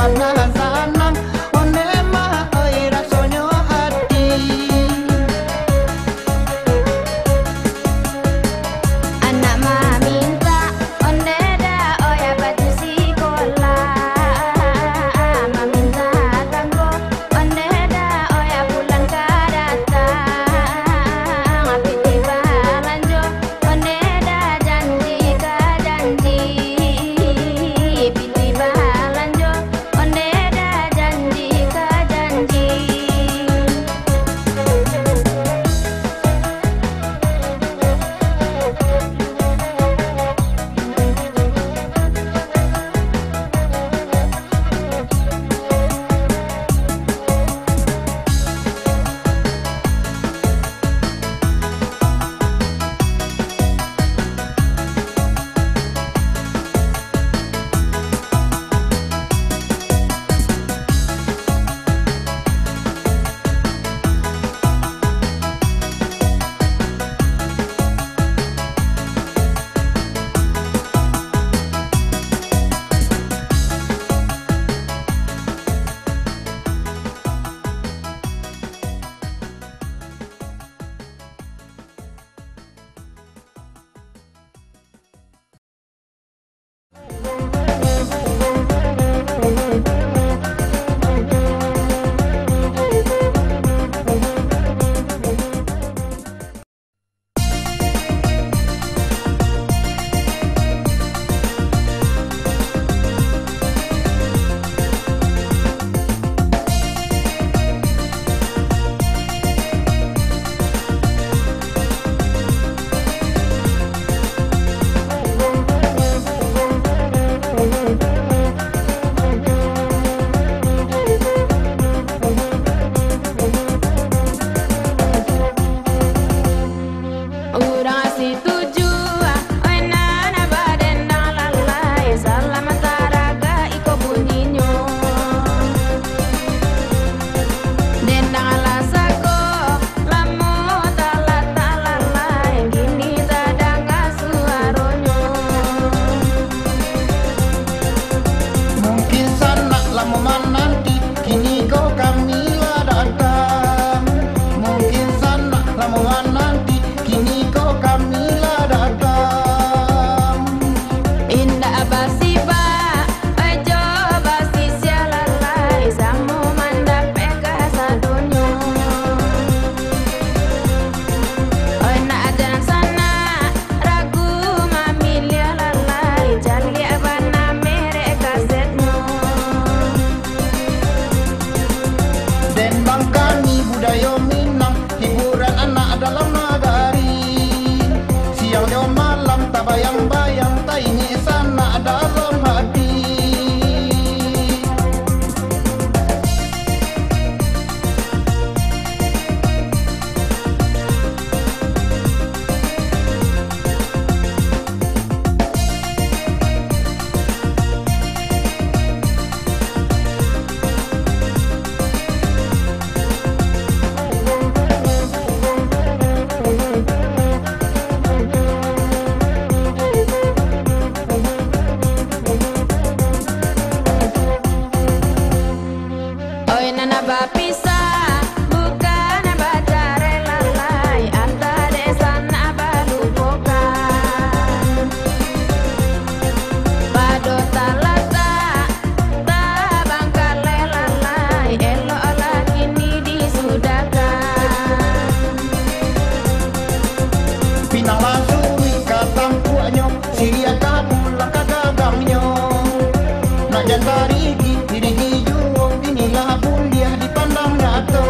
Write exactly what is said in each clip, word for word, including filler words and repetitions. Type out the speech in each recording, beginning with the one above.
Nah, sanang, onde mah, oi, rasonyo ati. Anak mamintak, onde dah, oi, baju sikolah. Mamintak tanggo, onde dah, oi, bulan ka datang. Pitih balanjo, onde dah, janji ka janji. Pitih balanjo, onde dah, janji ka janji. Urang Situjuah, oi nan badendang lalai, salam taragak iko bunyinyo. Dendang lah sako, lamo talatak lalai, kini tadanga suaronyo. Mungkin sanak lamo mananti, kini ko kami lah datang. Mungkin sanak lamo mananti, kini ko kami lah datang. Indak basibak, ojo basisia lalai, samo mandapek kasadonyo. Oi nak jan sanak, ragu mamiliah lalai, caliak bana merek kasetnyo. Dendang kami budayo Minang, hiburan anak dalam nagari. Siang jo malam tabayang-bayang, taingek sanak dalam hati. Oi nan bapisah, bukan bacarai lalai, antah dek sanak balupokan. Pado talatak, tabangkalai lalai, eloklah kini disudahkan. Pinang lah suruik ka tampuaknyo, siriah ka pulang ka gagangnyo. Nak jan tarigi, dirigi juo, inilah buliah dipandang nyato.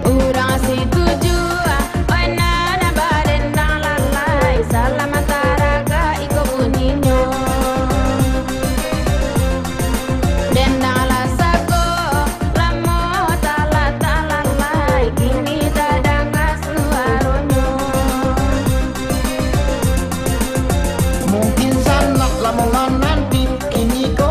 Urang Situjuah, oi nan badendang lalai, salam taragak iko bunyinyo. Dendang lah sako, lamo talatak lalai, kini tadanga suaronyo. Mungkin sanak lamo mananti, kini ko